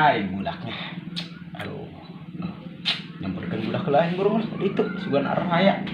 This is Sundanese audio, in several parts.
Aing budaknya. Aduh. Nyamperkeun budak ke lain burung lah itu sugan araya.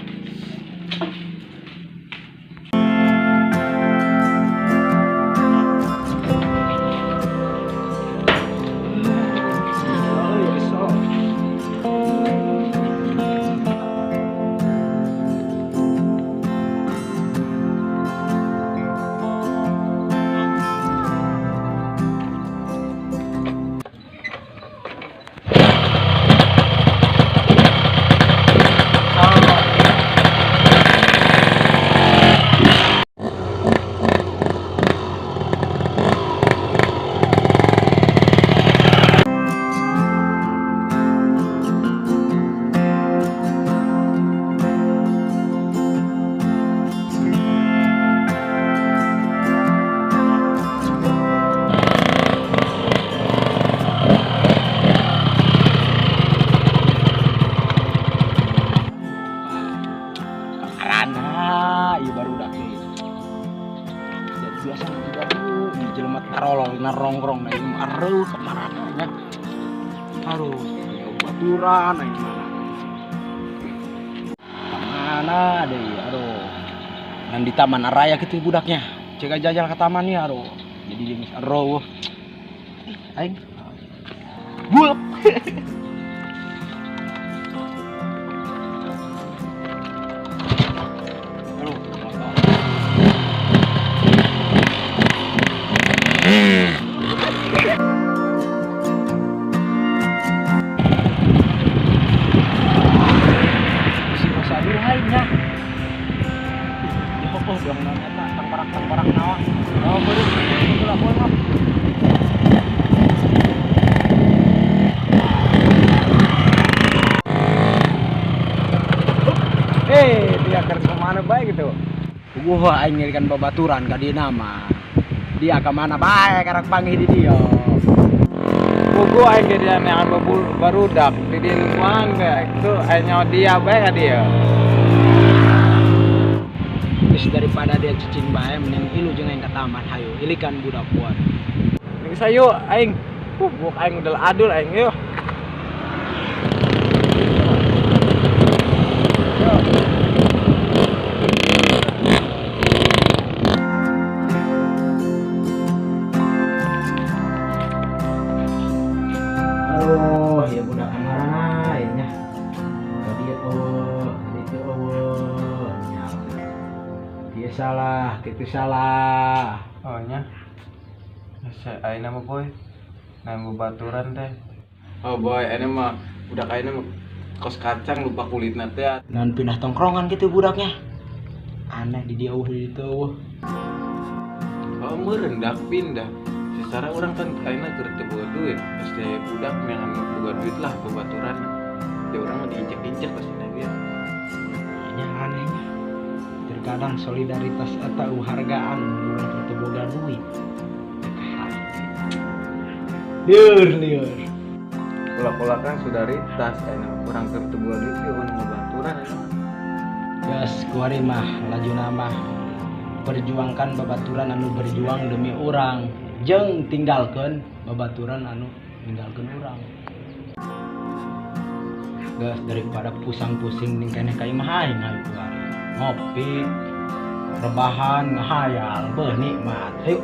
Karena ieu barudak deui. Jadi biasa baru di jelema tarolong dina rongrong na ieu mah areuh kamarana nya. Aduh, ya baturan aing mana. Kamana deui, aduh. Ngan di taman raya kitu budaknya. Cek jajal ke taman ya, aduh. Jadi dia geus areuh. Aing. Bulek. Aduh, motor. Si masa dulu aing nya. Ya kokoh dong naon eta tangparak-tangparak naon. Oh, baru ulah poe mah. Dia keur kemana bae gitu? Wah, aing ngirikan babaturan ka dieu mah. Dia ka mana bae karak panggih di dieu. Pugu aing ge dia neangan barudak di dieu lingkungan ge itu aing nyawa dia bae ka dieu. Geus daripada dia cicing bae mending ilu jeung aing ka taman hayu ilikan budak kuat. Geus ayo aing. Buuk aing udah adul aing yeuh. Aduh, ya budak kamarana ieu nya. Tadi eueuh, tadi teu eueuh nya. Dia salah, kitu salah. Oh nya. Asa ayeuna mah boy. Nang babaturan teh. Oh boy, ayeuna mah budak ayeuna mah kos kacang lupa kulitna teh. Nan pindah tongkrongan gitu budaknya. Aneh di dia eueuh di ditu eueuh. Oh meureun dak pindah. Secara orang kan ayeuna keur teu boga duit, pasti budak neangan boga duit lah babaturan. Dia orang mah diinjek-injek pasti na dia. Nya anehnya. Terkadang solidaritas atau hargaan urang keur teu boga duit. Liur liur. Kula-kula kan solidaritas ayeuna urang keur teu boga duit ge urang babaturan ayeuna mah. Geus kuari mah lajuna mah perjuangkan babaturan anu berjuang demi urang jeung tinggalkeun babaturan anu ninggalkeun urang. Geus daripada pusang-pusing ning keneh ka imah aing hayu kuari. Ngopi, rebahan, ngahayal, beuh nikmat. Hayu.